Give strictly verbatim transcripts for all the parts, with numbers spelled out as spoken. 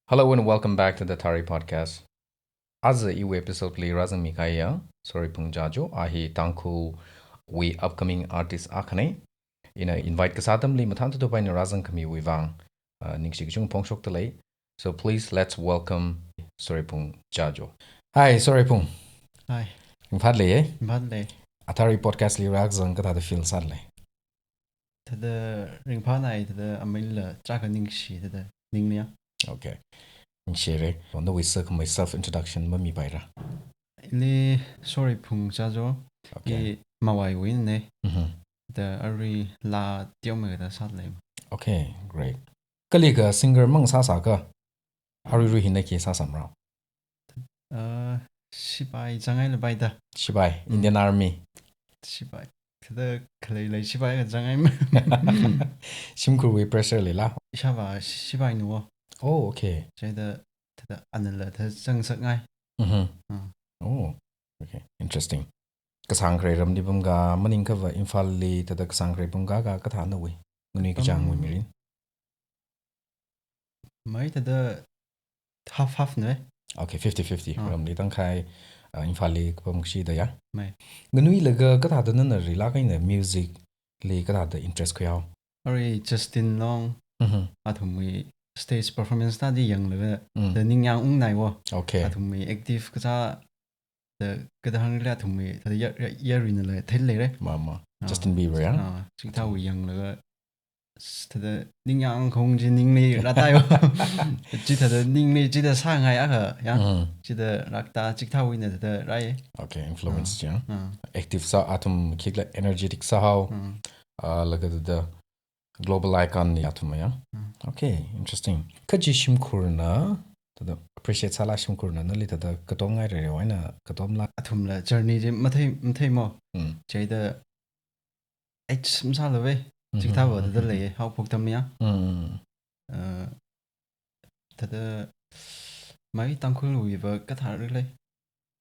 Hello and welcome back to the Thari Podcast. Aja iwui episode li rāzangmi kahaiya Soreiphung Jajo, a hi Tangkhulwui upcoming artist akhana. Ina invite kasā atamli mathān tutupai eina rāzangkhamiwui vang, uh, ningshi kachungkha phongshokdalei. So please let's welcome Soreiphung Jajo. Hi, Soreiphung. Hi. Ringphālei, eh? Ringphālei. A Thari Podcast li rākazang kathāda feel sālei? Thāda ringphānai, thāda ameila chaka ningshi, thāda ningli ya. Okay. Ningshire. Nawui sākhamei self introduction mamipaira? Ili Soreiphung Jajo. Okay. I Mawaiwuina. Mhm. Thāda arui laa teomeikha thāda sālei. Okay, great. Kali ka singer mang sāsākha, aruirui hi na khi sāsāmara? Uh, sipai zangngailākpaida. Sipai, mm. Indian Army. Sipai. Thāda khalei lei sipai kazangngai ma. Shimkhurwui pressure leila? Ishāvā sipaina wo. Oh, okay. Chieina thāda anala thāda zangsakngai. Mhm. Mm. Oh, okay. Interesting. Kasāngkharei ramli pamkha, maningakha va Imphalli thāda kasāngkharei pamkha ka kathāna wui? Nganui kachāngwui mirin? Mai thāda half half na. Okay, fifty fifty. Ah. Ramli tangkhai, uh, Imphalli kapam kashida ya. Mai. Nganuilaga kathāda nana rilāk eina music li kathāda interest khuihao? Arui Justin Long, mhm, athumwui stage performance thāda yanglaga, mm, thāda ningyāng ungnai wo. Okay. Athumwui active kasā, thāda kathāda hāngli athumwui, thāda ya, ya, yaruina lei, theileira. Ma, ma. Ah. Justin Bieber ya? Ah, chikathāwui yanglaga, s-, thāda ningyāng khaung chi ningli rātai wo. Chithāda ningli chithāda sāngai akha ya. Mm. Chithāda rākta, chikathāwuina thāda rai. Okay, influence, ah, chi ya. Ah. Active sā athum khikhala energetic sāhao. Mm. Ah, laga thāda global icon ni athum ya. Mm. Okay, interesting. Kaji shimkhurna, thāda appreciate sāla shimkhurna, nali thāda katomngai rerewui eina katomla? Athumla journey chi mathei, mathei mo. Mm. Chieina age masālākva, mhm, chikathāva thāda lei, haophok atam ya. Mm. Uh, thāda mai Tangkhulwui va kathā rilei,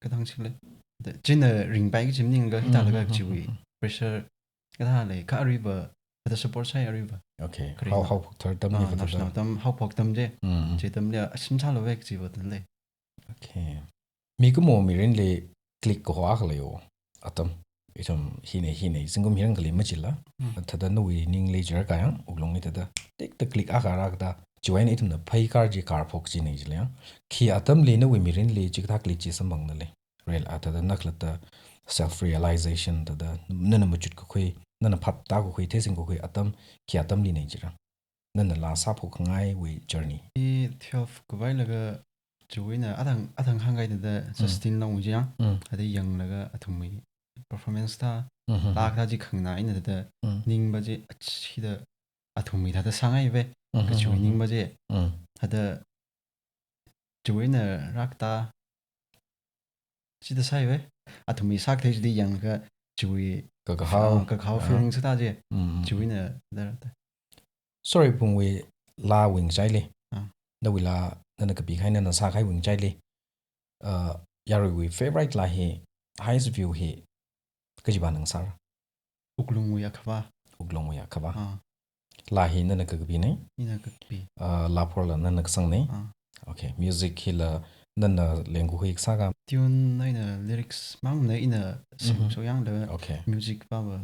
kathāng chilei. Thāda china ringpai kaji maningakha hithālaga, mhm, chiwui, mhm, pressure kathā lei, kha aruiva thāda support sāi aruiva. Okay. Kharei hao, na, haophok thar atamli, ah, va thāda naoshinao atam, haophok atam chi. Mm. Chi atamli, ah, shim sālākva kajiva thāda lei. Okay. Mikumo mirinli click kaho akha lei wo. Atam. Ithum hina, hina, zingkum hi rāngakhali machila. Mm. Thāda nawui ningli jirakha yang, wuklungli thāda, tik thāda click akha rākta. Chiwui eina ithumna phaikar chi karphok kajina jila yang. Khi atamli nawui mirinli chikathā click chi samphangdalei? Rel a thāda na khalatta self realization thāda, nana machut kakhui, nana phaptā kakhui, theising kakhui atam, khi atamlina jira? Nana laa sāphokngaiwui journey. I twelve kavailaga chiwuina athang, athang hāngkahai thāda, mm, Justin Long chi yang, mm, thāda yanglaga athumwui performance thā, mhm, laa kathā chi khangana eina thāda, mm, ningva chi, ach, hithāda athumwui thāda sāngaiva, mhm, kachiwui, mhm, ningva chi, mm, thāda chiwuina rākta, chithāda sāiva, athumwui sākathei chili yanglaga chiwui kakahao, ah, kakahao, ah, feeling sāda chi. Mm, mm, mm. Chiwuina thāda rākta. Soreiphungwui laawui ngachaili. Ah. Nawui laa nana kapikahai, nana sākahaiwui ngachaili. Uh, yaruiwui favorite laa hi, highest view hi, kajiva nang sāra? Wuklungwui Akhava. Wuklungwui Akhava. Ah. Laa hi nana kakapina? Ina kakapi. Uh, laa phorla nana kasangnei? Ah. Okay, music hila nana lengkakhui kasā ka? Tune eina lyrics mangna ina, mhm, semshok yangda. Okay. Music pava,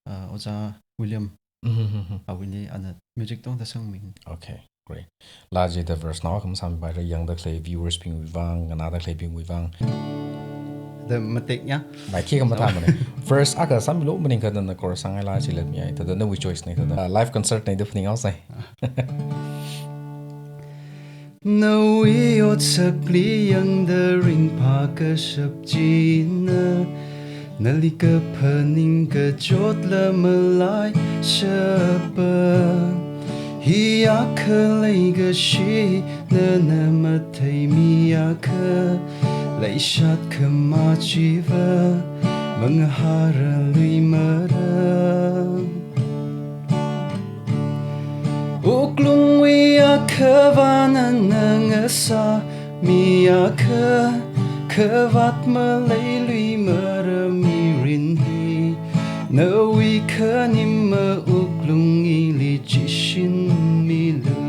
uh, Ojā William. Mhm, mhm, mhm. Awuili ana music tongda sangmi. Okay, great. Laa chida verse nao akha masāmipaira, yangda khalei viewers bingwui vang, nganāda khaleibingwui vang. Da matek ya. Mai khikha mathāmana. Verse akha sāmilu maningakha nana chorus sāngaila chila miyai. Thāda nawui choice na thāda. Ah, live concert na da phaninghaosai. Nawui otsakli yangda ringphā kashap china, nali kaphaning kachotla malaishapa. Hiyākha leikashi nana matheimiakha, leishat khamā chiva mangahara luimara. Wuklungwui Akhava nana ngasāmiakha, khavāt maleiluimara mirin hi. Nawui khanima wuklung ili chishinmilu.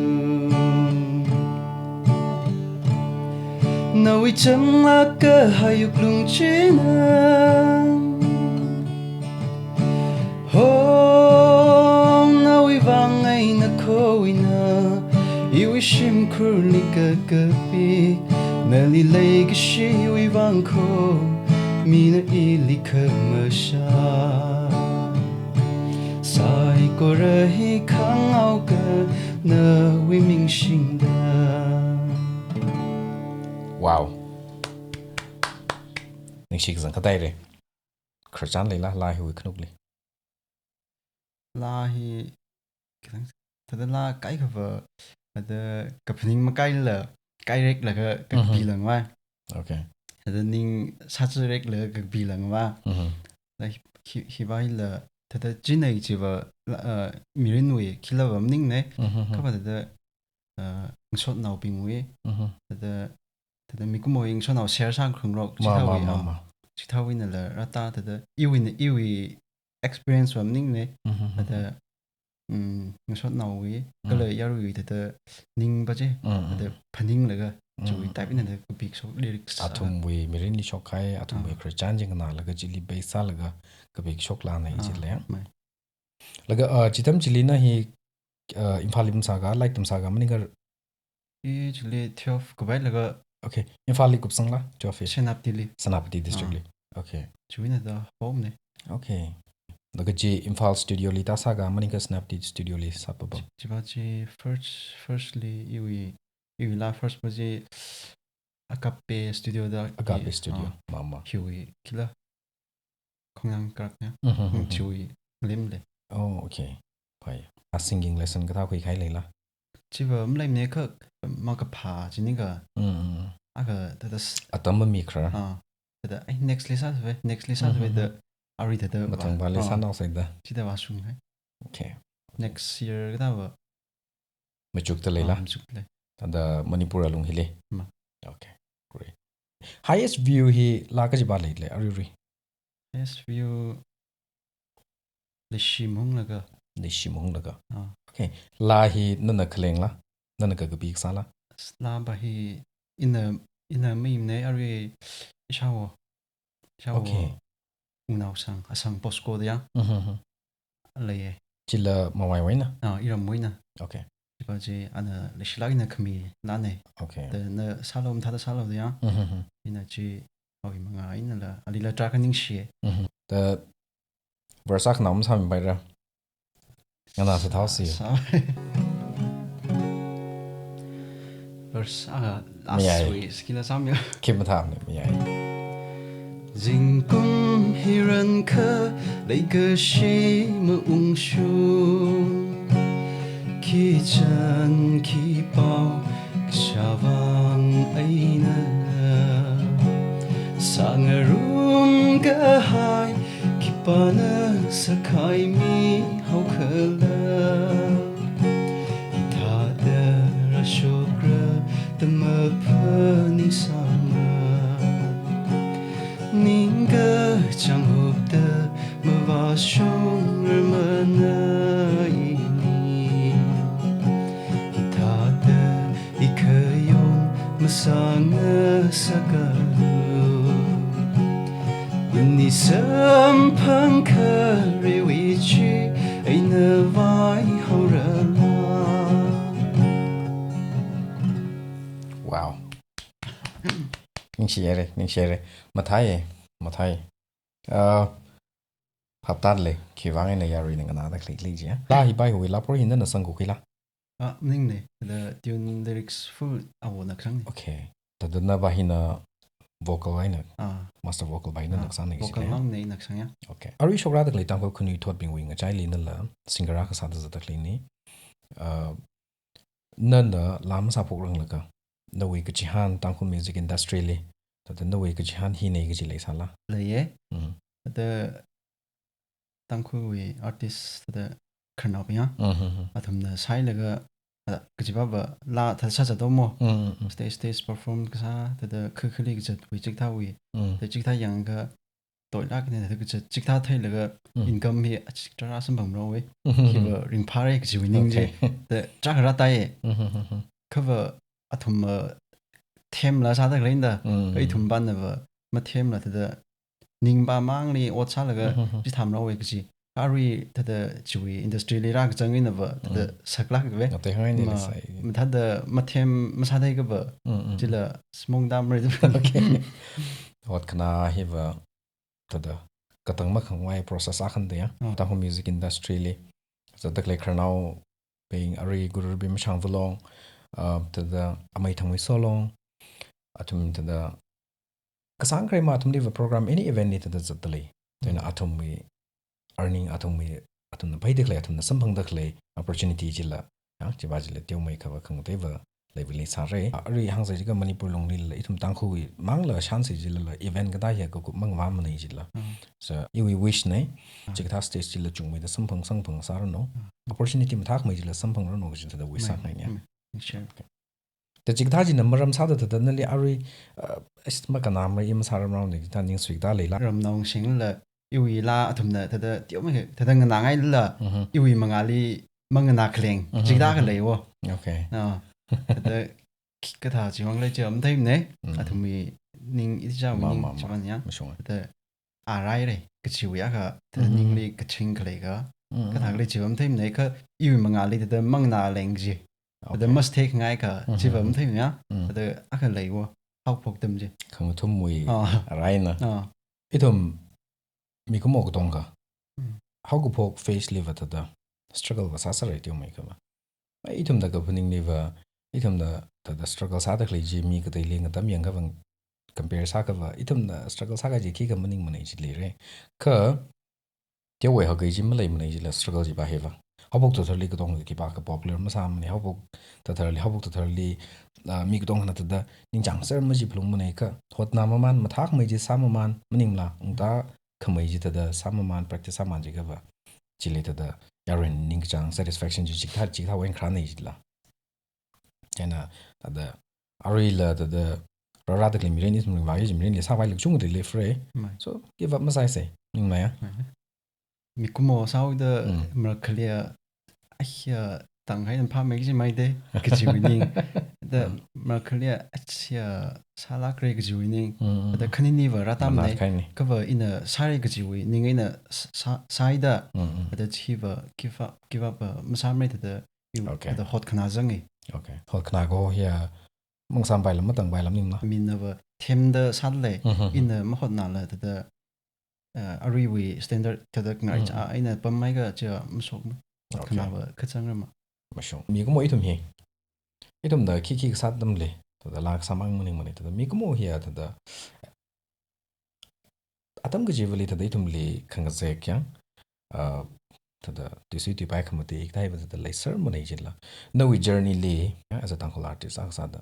Nawui changlāk kahai wuklung china. Ho, nawui vang eina khowui na, iwui shimkhurli kakapik, nali leikashiwui vang kho, mina ili khamasha. Saikora hi khangao ka nawui ming shingda. Wow. Ningshi kazang kadaire. Khararchan leila, laa hiwui khanukli. Laa hi, khitang, thāda laa kaikhava, thāda kaphaning makaila, kaireklaga Mhm. kapi langva. Okay. Thāda ning sāchireklaga kapi langva. Mhm. Like, hi, hiva hila, thāda chinai chiva, la, uh, mirinwui khila va maningne. Mhm. Kha va thāda, uh, ngasotnaobingwui. Mhm. Thāda, thāda mikumowui ngasotnao share sākhangarok Ma, ma, chithāwui, ma, ah. ma. Chithāwuina la rāta thāda iwuina iwui experience va maningne. Mhm, mhm. Thāda, mm, ngasotnaowui, Mm. kala yaruiwui thāda ningva chi, Mm, mm. thāda phaninglaga, chiwui Mm, type mm. eina thāda kapi kashok lyrics, ah. Athumwui mirinli shokkahai, athumwui Ah. khararchan chi nganālaga chili base sālaga kapi kashok laana Ah, ichile. mai. Laga, uh, chi atam chili na hi, uh, Imphalli masāka, lairik tamsāka, maningakha I chili twelve kapai laga Okay. Imphalli kupsangla, twelve hi? Senapatili. Senapati district Ah. li. Okay. Chiwuina da home ne. Okay. Laga chi Imphal studio li tāsāka, maningakha Senapati studio li sāpapa? Chi, chiva chi first, firstly, iwui, iwui laa first va chi Agape studio da Agape i, studio, ah, mama. Hiwui khila. Khongnang karak nia. Mhm, mhm. Chiwui lim le. Oh, okay. Phai. A singing lesson kathā khuikahai leila? Chiva maleimane kha makaphā chini kha. Mm, mm, mm. Akha thāda s- Atam mamikhara. Ah. Thāda, ai, next li sāsave, next li sāsave Mhm, da, mhm. arui thāda va- Mathangvali Ah. sānao saida. Chithāda vāshunghai. Okay. Next year kathā va. Machukda leila? Ah, machukda lei. Thāda Manipur alung hili? Ma. Okay, great. Highest view hi laa kachiva leile, aruirui? Highest view leishi mahunglaga. Leishi mahunglaga. Ah. Okay. Laa hi nana khalengla? Nana kakapi kasāla? Laa va hi ina, ina maimane arui ishawo. Shawo Okay. Unao sang, asang Bosco da ya. Mhm, mhm. Leiye. Chila mawaiwuina? Ah, iramwuina. Okay. Chiva chi ana leishilāk eina khami laane. Okay. Da na sālo mathāda sālo da ya. Mhm, mhm. Ina chi awui manga eina la, alila tarākha ningshiye. Mhm. Da verse akha nao masāmipaira. Nganāsā thaosi. Sa-, sa-, verse akha last Mayai. Wui skila sāmiya. Khi mathāmane, mayai. Zingkum hi rankha leikashi maungshung. Khi chān khi pao kashā vang eina. Sāngarum kahai khipāna sākhaimi haokhala. Hithāda rāshokra da maphaning sāma. Ningkachāng hupda mavāshungra mana ini. Hithāda ikhayon masāngasaklu. Ini samphang kharewui chi eina vaihaorala. Wow. Ningshihaire, ningshihaire. Mathāiye, mathāi. Ah, phaptāle, khivang eina yaruina nganāda khalei khalei chi ya. Laa hi pai hui, laa por hi nana sangkakhuila? Ah, maningne, da tune lyrics full awona kasangni. Okay. Thāda nava hina vocal eina, Ah. master vocal va hina Ah, nana kasangni vocal kajile. Mang ne ina kasang ya. Okay. Arui shokrāda khalei Tangkhul khanuithotbingwui ngachaili nala singer akha sāda zatda khaleine. Ah, nana laa masāphokranglaga, nawui kachihān Tangkhul music industry li, thāda nawui kachihān hine kaji leisāla? Leiye. Mhm. Thāda Tangkhulwui artist thāda khararnaobing ya. Mhm, mhm. Athumna sāhailaga, thāda kachiva va laa thāda sāzat domo. Mhm, mhm. Stage, stage perform kasā, thāda kha khali kazatwui chikathāwui. Mhm. Thāda chikathā yangakha toilāk eina thāda kazat chikathā theilaga Mhm. income hi achik tarā samphangmara we. Mhm. Khiva ringphāre kajiwui ning chi. Okay. Thāda tarākha rātaiye. Mhm, mhm, mhm. Kha va athum, uh, themla sāda khalei da. Mm. Kha ithum pānava mathemla thāda ningpamangli ot sālaga Mm-hmm. chithāmrāwui kaji. Arui thāda chiwui industry li rākazang einava thāda Mm. saklāk kave. Ngatei hangai ni Ma, la sai. Mathāda mathem masāthei kava Mm, mm, chila smong dam re. Okay. Ot khana hiva thāda katang makhangwui process akhan da ya. Mm. Tangkhul music industry li. Thāda khalei khararnaobing arui Guru Bim Shangvalong, uh, thāda Amei Thangmei Solong, athum thāda kasāng kharei ma athumliva program any event li thāda zatdalei. Thāda Mm. athumwui earning athumwui athumna phaida khalei, athumna samphangda khalei opportunity chila. Ya, chiva chila teomeikha va khangateiva leivali sāra. Arui hāngsai jiakha Manipur longlila ithum Tangkhulwui mangla shānsai jilala event kathā hiya kakup mangva manei jila. Mm. So, iwui wish nei, Mm. chikathā stage chila chungmeida samphang samphang sāranu. Mm. Opportunity mathākhamei chila samphangranu kaji thāda wish Mm. sāngai ya. Mm. Sure. Okay. Thāda chikathā china maram sāda thāda nali arui, uh, is makanamra i masāramrao ni thāda ningsui kathā leila. Ramnao shingla iwuila athumna thāda teomei thāda nganāngaila Mhm. iwui mangāli manganā khaleng Mhm, chikathā mhm. khalei wo. Okay. Ah, thāda khi-, kathā chiwui vang lei chi matheimana. Mhm. Athumwui ning iti chāwui Ma, ning ma, ma. chiwui vang ya. Mashunga. Thāda arai re, kachiwui akha, thāda Mhm. ningli kaching khalei kha. Mhm. Kathā khalei chiva matheimana kha iwui mangāli thāda manganā leng chi. Thāda Okay. must take ngai kha, Mhm. chiva matheimana ya. Mhm. Thāda akha lei wo, haophok atam chi. Khangathumwui Ah. araina. Ah. Ithum mikumo katongkha. Mm. Haokaphok phase liva thāda struggle va sāsāra teomeikha va. Ai, ithumna kaphaningliva, ithumna thāda struggle sāda khalei chi mi kateili ngatam yangkha va compare sākha va, ithumna struggle sākahai chi khikha maningmanei chi leira. Kha, teowui haokaphok chi maleimanei chila struggle chiva hiva. Haophok thātharli katong khipākha popular masāmanei, haophok thātharli, haophok thātharli, ah, mi katongkhana thāda ningchāngser machiphalungmanei kha, hotnā maman, mathākhamei chi sāmaman, maningla, ungta khamei chi thāda sāmaman, practice sāman jiakha va. Chili thāda, yaron ningkachāng satisfaction chi chikathā, chikathāwui eina kharānei chila. China, thāda, aruila thāda, rārāda khalei mirin ithum ringvāki kaji mirinli sāvai lukchung thili free. Mai. So, give up masāsei, ningmaya. Mai. Mikumo sāhaoda Mm. marakhalia, aiya, tanghaina phāmei kaji maida, kajiwui ning. Thāda Mm. marakhalia, aiya, sālākra kajiwui ning. Mm, mm, Thāda mm. khaniniva rātamna. Manā khaini. Kha va ina sāra kajiwui ning eina s-, sā-, sāhaida. Mm, mm. Thāda chiva give up, give up va masāmara thāda iwui Okay. thāda hotkhana zangi. Okay. Hotkhana kaho hiya mangsāmpailam, matangpailam ningla. Minava themda sālei, Mhm. ina mahotnala thāda, uh, aruiwui standard thāda ngai Mhm. cha, ina pamhaiakha cha mashok ma. Okay. Hotkhana va kazang rama. Mashung. Mikumo ithum hi. Ithumna khikhi kasā atamli, thāda laa kasā mang maningmanei, thāda mikumo hiya thāda atam kachivali thāda ithumli khangazek yang, ah, thāda tuisui tuipai khamatei kathāva thāda leisermanei chila. Nawui journey li, as a Tangkhul artist akha sāda,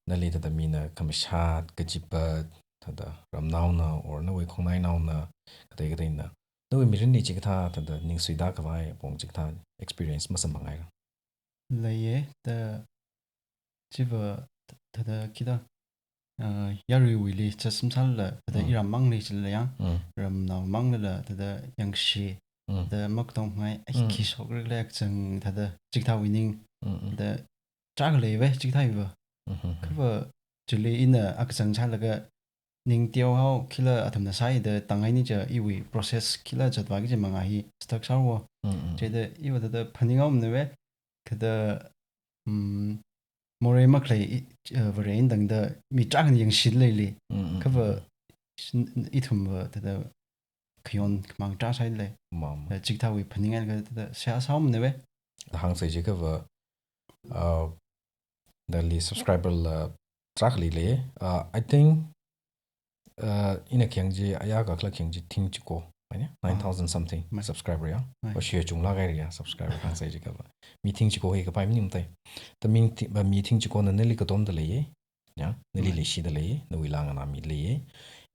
nali thāda mina khamashat, kachipat, thāda ramnaona, or nawui khongnainaona, katei kateina. Nawui mirinli chikathā thāda ningsuida khavai apong chikathā experience masamphangngaira. Leiya, thāda chiva th-, thāda kida, ah, yaruiwuili chasam sālala, thāda Mm. iram mangli chila yang, Mm. ramnao manglila, thāda yangshi, Mm. thāda makatong ngai, ai, Mm. khi shokra khala kachang, thāda chikathāwui ning, Mm, mm. thāda chakha leiva, chikathāva. Mm, mm, mm. Kha va chili ina akachang sālaga ning teohao khila athumna sāhaida tanghaini cha iwui process khila zatvāki kaji mangā hi stuck sāra wo. Mm, mm. Chida iva thāda phaninghaomanava, thāda, mm, morei makhalei i, uh, Vare eina tangda mi tarākhana yangshi leili. Mm, mm, Kha va mm. shin-, ithumva thāda khayon khamāng tarā sāhailei. Mama. Uh, chikathāwui phaninghailaga thāda seihā sāhaomanava. Hāngsai jiakha va, uh, nali subscriber la tarākha leilei. Uh, I think, uh, ina khayang chi, aya kakhalat khayang chi thing chiko, mai ni? Ah. Nine thousand something Mai. subscriber ya. Mai. Wa share chunglāk haira ya, subscriber hāngsai jiakha va. Mi thing chiko hi kapai maningmatai. Thāda mi thi-, va mi thing chikona nali katomda leiya. Ya, nali Mai. leishida lei, nawui laa nganāmi leiya.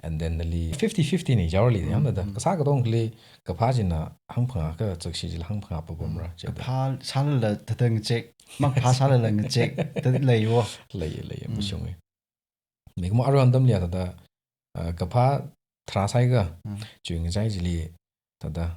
And then nali fifty fifty nei jaorali, ya, Mm, thāda. mm. Kasā katongli, kaphā china hangphangā kazakshi chila hangphangā papamra, Mm. chida. Kaphā sālala thāda ngazek, makaphā sālala ngazek, thāda lei wo. Leiya, leiya, Mm. mashunga. Mikumo aruihon atamli ya thāda, uh, kaphā tharā sāhaiakha, Mm. chiwui ngachai chili, thāda,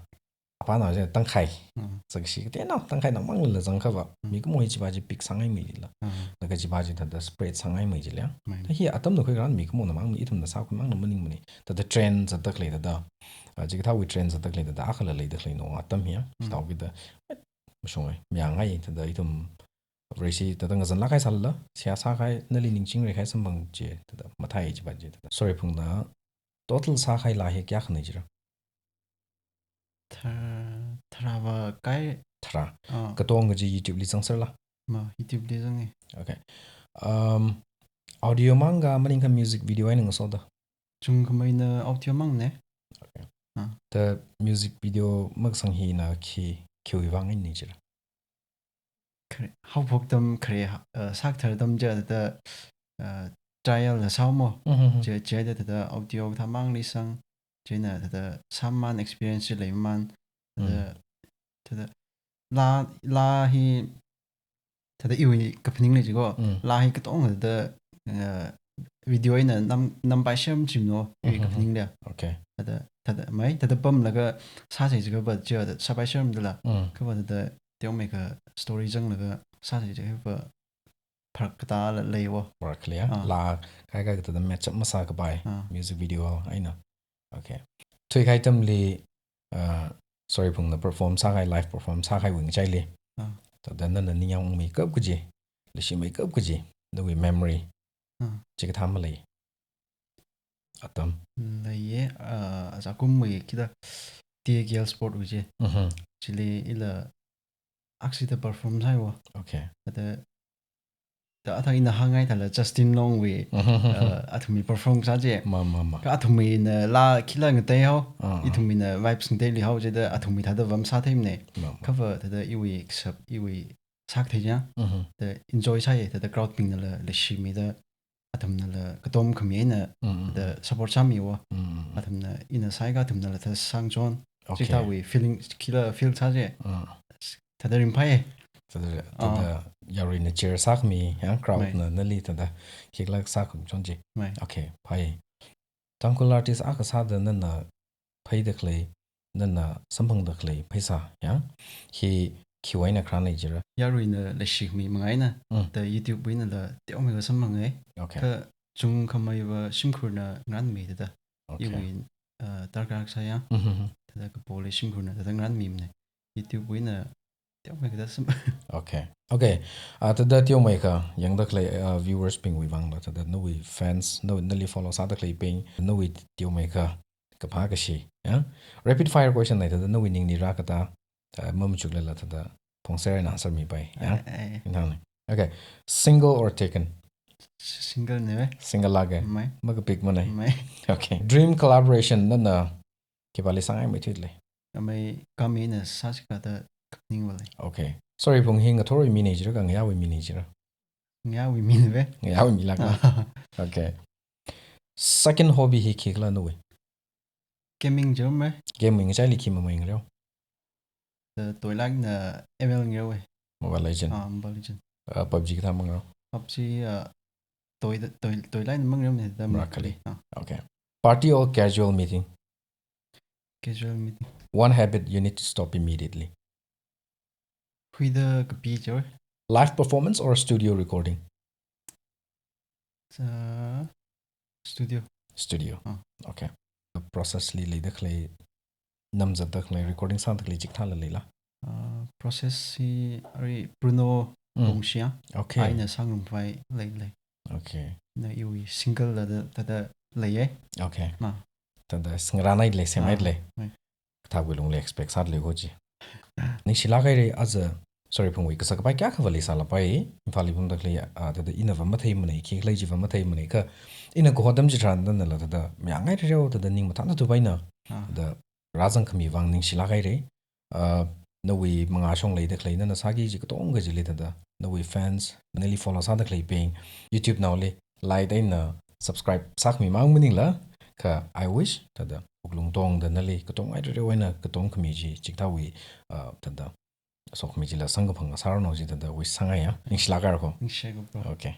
Pāna je tangkhai. Mm. Zakshi kateonao tangkhai nangmang lala zangkhava. Mm. Mikumo hi chiva chi peak sāngaimei jila. Mm. Laga chiva chi thāda spread sāngaimei jila. Mai. Thā hi atamna khuiran mikumona mang, ithumna sākhui mangna maningmanei. Thāda trend zatda khalei thāda. Ah, chikathāwui trend zatda khalei thāda, akhala leida khaleina atam hiya. Mm. Chithāwui kida. Mashungai, mayāngai, thāda ithum Vareshi, thāda ngazanlāk kahai sālala, seihā sākahai, nali ningchingrakahai samphang chi, thāda mathāi chiva chi, thāda. Soreiphungna total sākahai laa hi kayākhanei jira? Thar-, tharāva kai. Tharā. Ah. Katonga chi YouTube li zangserla? Ma, YouTube li zange. Okay. Um, audio mangga maningkha music video eina ngasoda? Chungkhameina audio mangne. Okay. Ah. Thā music video makasang hina khi, khiwui vang eina jira? Khare, haophok atam khare, uh, sākathar atam chithāda, uh, trial la sāmo. Mhm. Chi, chithāda thāda audio kathā mangli sang, chieina thāda sāman experience chi leiman, thāda, Mm. thāda laa, laa hi, thāda iwui kaphaning lei jiko, Mm. laa hi katonga thāda, uh, video eina nam, nampaisermajimno, iwui Mhm. kaphaning lei. Okay. Thāda, thāda, mai, thāda pamlaga sāsei jikha va, chithāda sāpaisermada la. Mm. Kha va thāda teomeikha story zanglaga sāsei jikha va pharak kathā la leiwo. Pharak leiya. Ah. Laa, kaikha kathāda match up masākapai. Ah. Music video eina. Okay. Thuikahai atamli, ah, Soreiphungna perform sākahai, live perform sākahaiwui ngachaili. Ah. Thāda nana ningyāngmeikap kaji, leishimeikap kaji, nawui memory. Ah. Chikathā malei? Atam. Leiye, ah, aja kumwui kida T A K L Sport wui chi. Mhm. Chili ila akhashida perform sāhaiwo. Okay. Thāda, thāda athang ina hāngngai thāla Justin Longwui, Mhm. ah, athumwui perform sā chi. Ma, ma, ma. Kha athumwuina laa khila ngateihao, Ah, ah. ithumwuina vibes ngateiluihao chithāda athumwui thāda vam sātheimanei. Ma, ma. Kha va thāda iwui kasap, iwui sākathei chang. Mhm. Thāda enjoy sāye, thāda crowd bingnala leishimida athumnala katom khami eina Mm, mm, thāda mm. support sāmiwo. Mm, mm, mm. Athumna ina sāhaiakha athumnala thāda sāngachon. Okay. Chithāwui feeling khila feel sā chi. Mm. Thāda ringphāye. Thāda, Ah. thāda yaruina cheer sākhami, ya, crowd Mai. na nali thāda khikhala sākhamachon chi. Mai. Okay, phāye. Tangkhul artist akha sāda nana pheida khalei, nana samphangda khalei pheisā, ya? Hi khiwui eina kharānei jira? Yaruina leishikhami manga eina, Mm. thāda YouTube wuinala teomeikha samphange. Okay. Kha chungkhameiva shimkhurna ngarānmi thāda. Okay. Iwui, ah, darkar kasā ya. Mhm. Thāda kapoli shimkhurna thāda ngarānmimanei. YouTube wuina teomeikha thāda sam- Okay. Okay. Ah, thāda teomeikha yangda khalei, ah, viewers bingwui vangla, thāda nawui fans, na, nali follow sāda khaleibing, nawui teomeikha kaphā kashi, ya? Rapid fire question nei, thāda nawui ningli rākatā, ah, mamachuklala thāda phongser eina answer mipai, ya? Ai, ai. Inang. Okay. Single or taken? S-, single nei ve. Single lāke? Mai. Makapikmanei? Mai. Okay. Dream collaboration nana khipāli sāngaimei thuilei? Amei Kami eina sāsi kathāda kaphaning valei. Okay. Soreiphung hi ngathorwui minei jira kha ngayāwui minei jira? Ngayāwui minei ve. Ngayāwui milāka. Okay. Second hobby hi khikhala nawui? Gaming jomei. Gaming ngachaili khi mamei ngareo? Thāda toilāk eina M L ngareowe. Mobile Legend. Ah, Mobile Legend. Ah, PUBG kathā mangareo? PUBG, ah, toi, toi, toilāk eina mangareomei thāda Marakkali. Ah. Okay. Party or casual meeting? Casual meeting. One habit you need to stop immediately. Huida kapi jor. Live performance or studio recording? Sa-, studio. Studio. Ah. Okay. Process li leida khalei, namzatda khalei, recording sāda khalei chikathāla leila? Ah, process hi ari Bruno Mm. Bongshia. Okay. Aina sāngarumpai leilei. Okay. Na iwui single la thāda, thāda leiye. Okay. Ma. Thāda singarānai lei, semai Ah, lei. Mai. Kathāwui lungli expect sāda lei ho chi. Ningshilāk haire aja, Soreiphungwui kasā kapai kayākha vāli sālapai, Imphalli pamda khalei, ah, thāda ina vāmatheimanei, khikhala chi vāmatheimanei kha, ina kaho atam chitharan nanala thāda mayāngai reo, thāda ning mathānda thupaina, Ah. thāda rāzangkhami vang ningshilāk haire. Ah, nawui mangā shong leida khalei, nana sāki kaji katonga chili thāda, nawui fans, nali follow sāda khaleibing, YouTube naoli, like eina subscribe sākhami mang maningla, kha I wish, thāda, wuklung tongda nali, katonga reo eina, katongkhami chi, chikathāwui, ah, thāda, sokhami chila samkaphang sāranu chi thāda wish sāngaiya. Ningshilāk haira ko. Ningshi ko, bro. Okay.